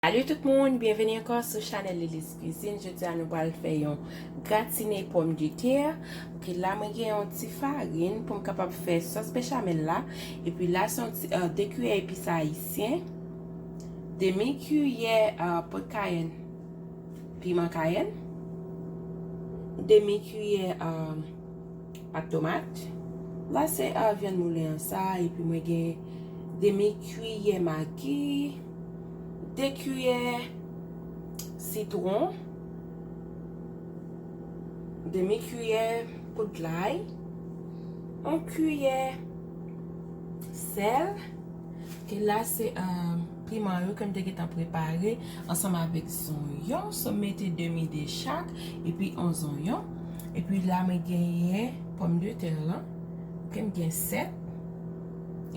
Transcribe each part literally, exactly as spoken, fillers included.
Salut tout moun, byenveni ankò sou chanèl Lily's Cuisine. Jodi a nou pral fè yon gratine pòmdetè. Ok, la mwen gen yon ti farin pou m kapab fè sòs bechamel la. Epi la se yon ti, euh, de kiyè epis ayisyen, demi kiyè, euh, poud kayèn, piman kayèn, demi kiyè, euh, pat tomat. La se, euh, vyann moulen an sa, epi mwen gen demi kiyè magi, de kiyè sitwon, demi kiyè poud lay, yon kiyè sèl. Ke la se, euh, piman yo ke m te gentan prepare ansanm avèk zonyon. So, m mete demi de chak, epi yon zonyon. Epi la, mwen genyen pòmdetè lan. Ok, m gen sèt.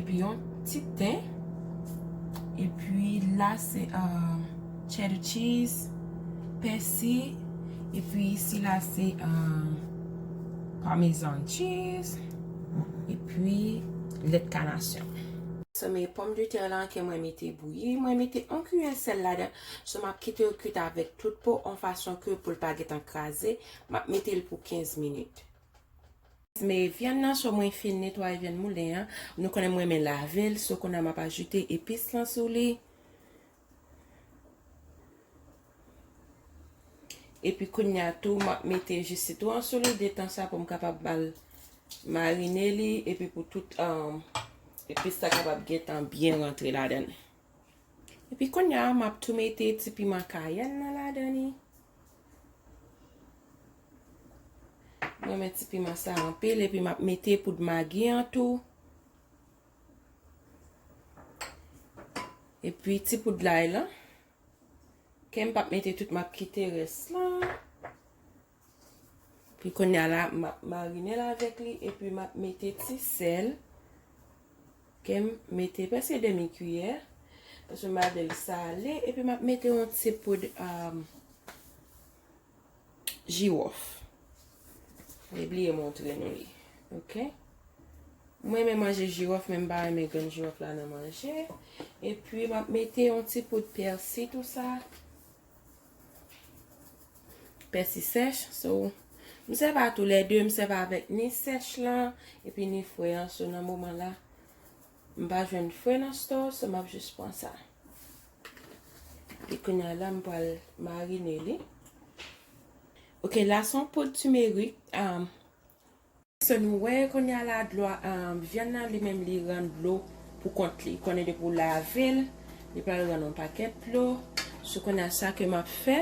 Epi yon ti ten. Epi la, se, euh, cheddar cheese, pèsi. Epi sila se, euh, parmesan cheese. Epi lèt kanasyon. So, men pòmdetè lan ke mwen mete bouyi, mwen mete yon kiyè sèl ladan. So, m ap kite yo kwit avèk tout po, yon fason ke pou l pa gentan kraze. M ap mete l pou kenz minit. Men vyann nan, so mwen fin netwaye vyann moulen an. Nou konnen mwen renmen lave l, so kounye a m ap ajoute epis lan sou li. Epi kounye a tou, m ap mete ji sitwon an sou li, detan sa pou m kapab ba l marine li, epi pou tout, um, epis sa kapab gentan byen rantre ladan l. Epi kounye a, m ap tou mete ti piman kayèn nan ladan li. Mwen renmen ti piman sa anpil, epi m ap mete poud magi an tou. Epi ti poud lay lan. Ke m p ap mete tout, m ap kite rès lan. Epi kounye a la, m ap marine l avèk li, epi m ap mete ti sèl. Ke m mete prèske demi kiyè. Paske m pa vle l sale, epi m ap mete yon ti poud, um, jiwòf. Mwen bliye montre nou li. Ok? Mwen renmen manje jiwòf, men m pa renmen grenn jiwòf la nan manje. Epi, m ap mete yon ti poud pèsi tou sa. Pèsi sèch, so, m sèvi a toulède, m sèvi avèk ni sèch lan, epi ni fre an, so, nan moman la, m pa jwenn fre nan store, so, m ap jis pran sa. E kounye a la, m pral marine li. Ok, la se yon poud timerik. Um, so nou wè kounye a la, dlo a, um, vyann nan li menm li rann dlo pou kont li. Konnen depi w lave l, li pral rann yon pakèt dlo. So kounye a sa ke m ap fè,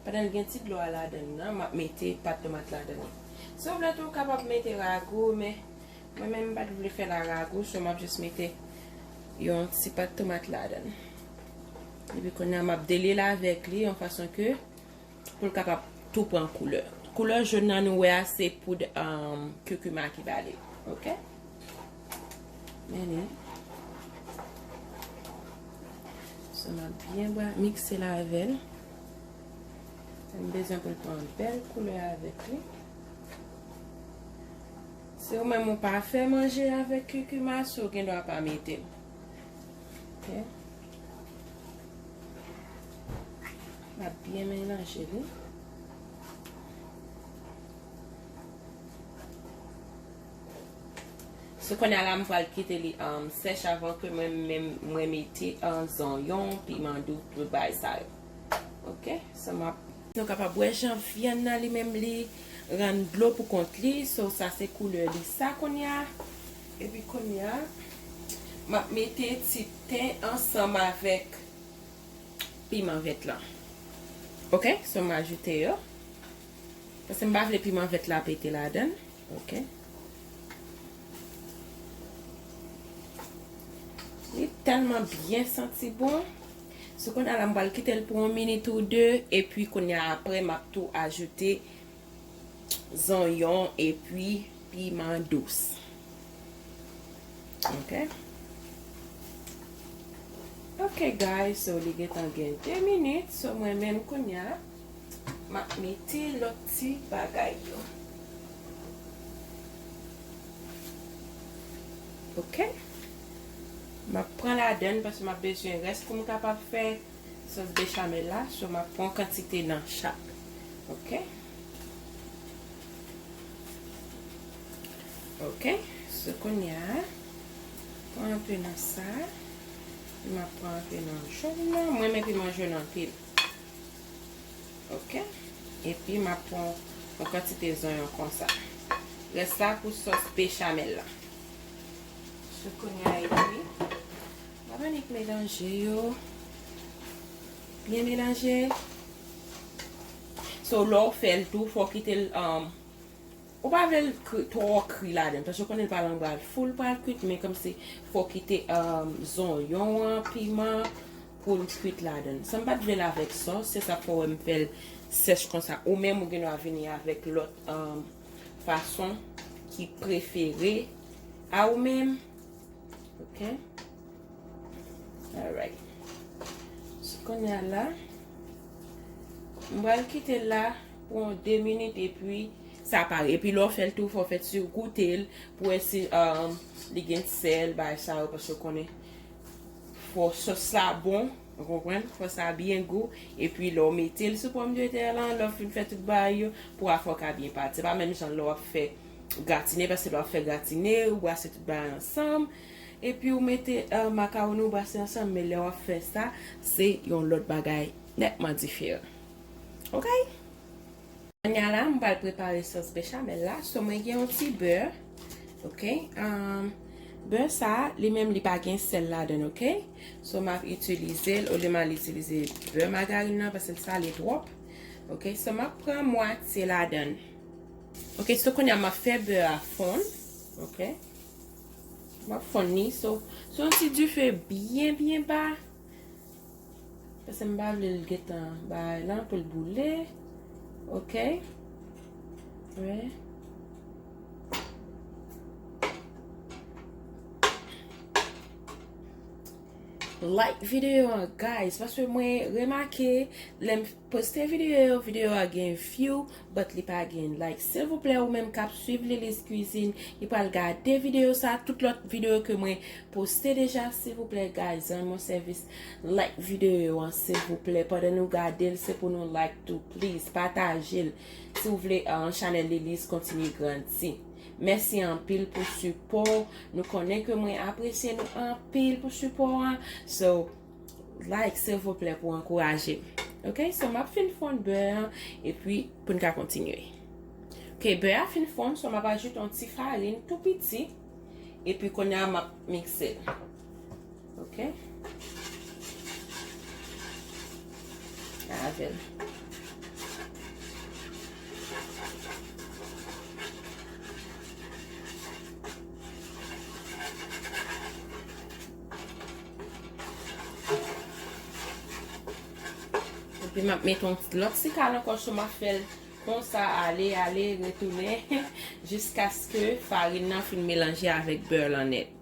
pandan l gen ti dlo a ladan l nan, m ap mete pat tomat ladan li. Si w vle tou, w kapab mete rago, men mwen menm m pa t vle fè l a rago, so m ap jis mete yon ti pat tomat ladan l. Epi kounye a m ap dele l avèk li yon fason ke pou l kapab tou pran koulè. Koulè jòn nan nou wè a se poud, um, kurkuma ki ba li. Ok? Men li. So m ap byen bwa, mikse l avè l. M bezwen pou l pran bèl koulè avèk li. Si ou menm ou pa fè manje avèk kurkuma, so ou gen dwa pa mete l. Ok. M ap byen melanje li. So kounye a la, m pral kite li, um, sèch avan ke mwen, mwen, mwen mete, um, zonyon, piman dous, tout bagay sa yo. Ok, so m ap, nou kapab wè jan vyann nan li menm li rann dlo pou kont li. So sa se koulè li sa kounye a. Epi kounye a, m ap mete ti ten ansanm avèk piman vèt lan. Ok, so m ajoute yo. Paske m pa vle piman vèt la pete ladan l. Ok. Li tèlman byen santi bon. So kounye a la, m pral kite l pou yon minit ou de, epi kounye a apre, m ap tou ajoute zonyon epi piman dous. Ok. Ok, guys, so li gentan gen de minit. So, mwen menm kounye a, m ap mete lòt ti bagay yo. Ok. M ap pran ladann paske m ap bezwen rès pou m kapab fè Sòs bechamel la, so m ap pran kantite nan chak. Ok? Ok, so kounye a, pran anpe nan sa. M ap pran anpe nan jòn nan. Mwen renmen piman jòn anpil. Ok? Epi m ap pran yon kantite zonyon konsa. Rès la pou sòs bechamel la. So kounye a epi, m ap annik melanje yo. Byen melanje. So, lè w fè l tou, fò w kite l, um, ou pa vle l kri, twò kri ladan l, paske w konnen l pral anba l full pral kwit, men kòmsi fò w kite, um, zonyon an, piman, pou l kwit ladan l. Sa m pa t vle l avèk sòs, se sa k fè w wè m fè l sèch konsa. Ou menm, ou gen dwa vini avèk lòt, um, fason ki prefere a ou menm. Ok? Alright. So, kounye a la, m pral kite l la pou yon de minit epi sa pare. Epi lè w fè l tou, fò w fè ti goute l pou wè si, um, li gen sèl, bagay sa yo, paske w konnen fò sòs la bon, ou konprann? Fò sa byen gou. Epi lè w mete l sou pòmdetè lan, lè w fin fè tout bagay yo, pou afè w ka byen pati. Se pa menm jan lè w ap fè gratine, paske lè w ap fè gratine, ou brase tout bagay ansanm. Epi ou mete, eh, makawoni, ou brase ansanm, men lè w ap fè sa, se yon lòt bagay nètman diferan. Ok? Kounye a la, m pral prepare sòs bechamel la. So, mwen gen yon ti bè. Ok? Um, bè sa, li menm, li pa gen sèl ladan l, ok? So, m ap itilize l, olye m al itilize bè magarין nan, paske l sale twòp. Ok? So, m ap pran mwatye ladan l. Ok, so kounye a m ap fè bè a fonn. Ok. M ap fonn li, so, sou yon ti dife byen, byen ba. Paske m pa vle l gentan bagay lan pou l boule. Ok. Wi. Like videyo an, guys, paske mwen remake lè m poste videyo yo, videyo a gen view, but li pa gen like. Silvouplè, ou menm k ap swiv Lily's Cuisine, ki pral gade videyo sa, tout lòt videyo ke mwen poste deja, silvouplè, guys, rann mwen sèvis, like videyo yo an, silvouplè. Pandan nou gade l, se pou nou like tou, please, pataje l. Si w vle, uh, chanèl Lily's kontinye grandi. Mèsi anpil pou sipò. Nou konnen ke mwen apresye nou anpil pou sipò an. So, like, silvouplè, pou ankouraje m. Ok? So, m ap fin fonn bè an, epi pou n ka kontinye. Ok, bè a fin fonn, so m ap ajoute yon ti farin tou piti, epi kounye a m ap mikse l. Ok? Avè l. Epi m ap mete yon lòt ti kal ankò, so m ap fè l konsa, ale, ale, retounen, jiskaske farin nan fin melanje avèk bè lan nèt.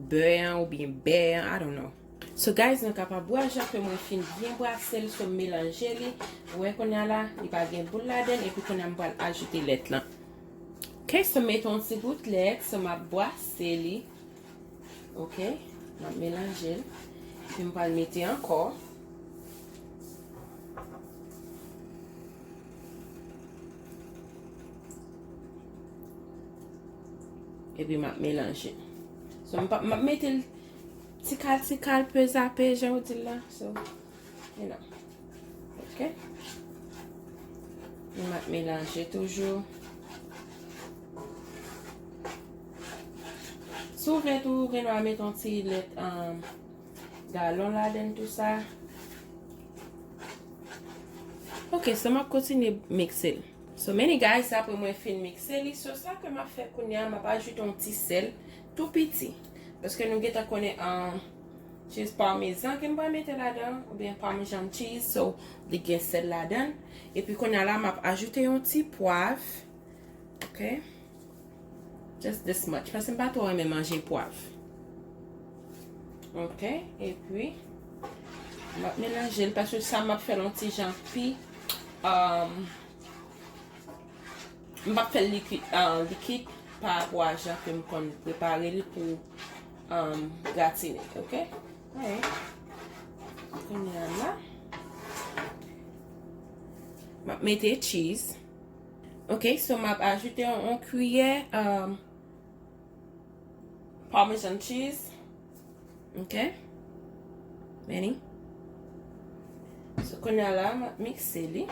Bè an oubyen bè an, I don't know. So guys, nou kapab wè jan ke mwen fin byen brase l, so m melanje li. Ou wè kounye a la, li pa gen boul ladan l, epi kounye a m pral ajoute lèt lan. Ok, so m mete yon ti bout lèt, so m ap brase li. Ok, m ap melanje l. Epi m pral mete ankò. Epi m ap melanje. So, m pa, m ap mete l ti kal, ti kal, pezape, jan yo di l la. So, you know. Ok. M ap melanje toujou. Si w vle tou, ou gen dwa mete yon ti lèt, um, galon ladan l, tou sa. Ok, so m ap kontinye mikse l. So many guys, apre mwen fin mikse li, so sa ke m ap fè kounye a, m ap ajoute yon ti sèl tou piti. Paske nou gentan konnen, um, cheese parmesan ke m pral mete ladan, oubyen parmesan cheese, so li gen sèl ladan. Epi kounye a la, m ap ajoute yon ti pwav. Ok? Just this much. Paske m pa twò renmen manje pwav. Ok? Epi, m ap melanje l paske sa m ap fè l yon ti jan pi, um, m p ap fè l likid, uh, likid pa rapò a jan ke m konn prepare l pou, um, gratine. Ok? Alright. Kounye a la, m ap mete cheese. Ok, so m ap ajoute yon, yon kiyè, um, Parmesan cheese. Ok. Meni. So, kounye a la, m ap mikse li.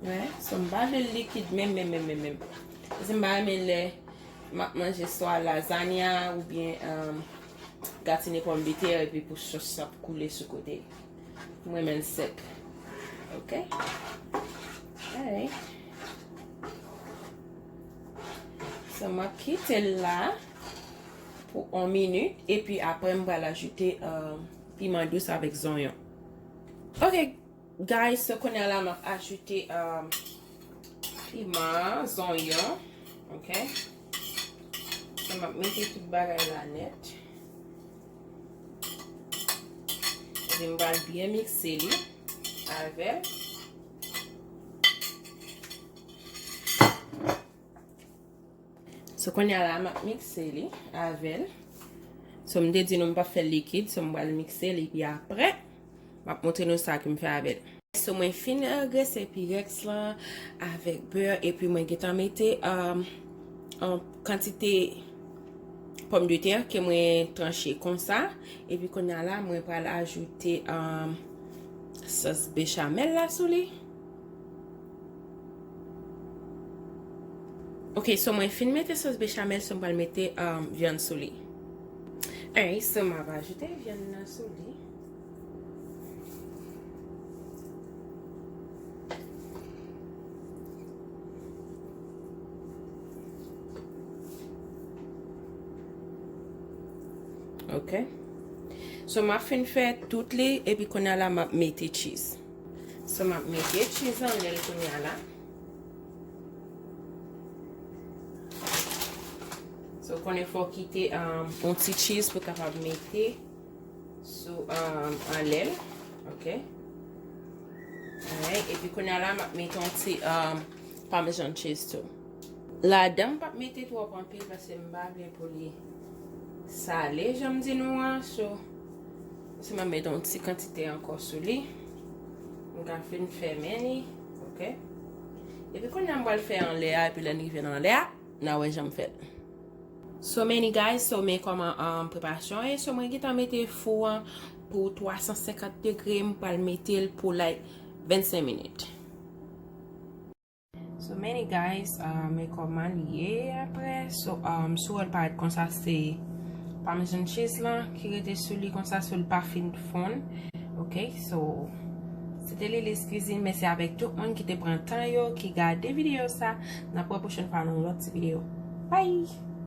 Wè, so m pa vle l likid menm, menm, menm, menm, menm. Paske m pa renmen lè m ap manje swa lazanya oubyen, um, gratine pòmdetè epi pou sòs sa ap koule sou kote. M renmen l sèk. Ok? Alright. So, m ap kite l la pou yon minit, epi apre m pral ajoute, um, piman dous avèk zonyon. Ok, guys, so kounye a la m ap ajoute, um, piman, zonyon, ok? So, m ap mete tout bagay la nèt. Epi m pral byen mikse li avè l. So, kounye a la, m ap mikse li avè l. So, m te di nou m p ap fè l likid, so m pral mikse li, epi apre, m ap montre nou sa ke m fè avè l. So, mwen fin, euh, grese pyrex lan avèk bè, epi mwen gentan mete, um, yon kantite pòmdetè ke mwen tranche konsa. Epi kounye a la, mwen pral ajoute, um, sòs bechamel la sou li. Ok, so mwen fin mete sòs bechamel, so m pral mete, um, vyann sou li. Alright, so m ap ajoute vyann nan sou li. Ok. So, m ap fin fè tout li, epi kounye a la, m ap mete cheese. So, m ap mete cheese anlè l kounye a la. So, konnen fò w kite, um, yon ti cheese pou w kapab mete sou, um, anlè l. Ok. Alright. Epi kounye a la, m ap mete yon ti, um, Parmesan cheese tou. Ladan, m p ap mete twòp anpil paske m pa vle pou li sale, jan m di nou an. So, se m ap mete yon ti kantite ankò sou li. M ka fin fèmen li. Ok. Epi kounye a, m pral fè anlè a, epi lè n rive nan anlè a, n a wè jan m fè l. So many guys, so men kòman, um, preparasyon an ye. So mwen gentan mete fou an pou twa san senkant degre, m pral mete l pou like vennsenk minit. So many guys, uh, men kòman li ye apre. So, um, si w wè l parèt konsa, se Parmesan cheese lan ki rete sou li konsa, so l pa fin fonn. Ok, so se te Lily's Cuisine. Mèsi avèk tout moun ki te pran tan yo, ki gade videyo sa. N ap wè pwochèn fwa nan yon lòt ti videyo. Bye!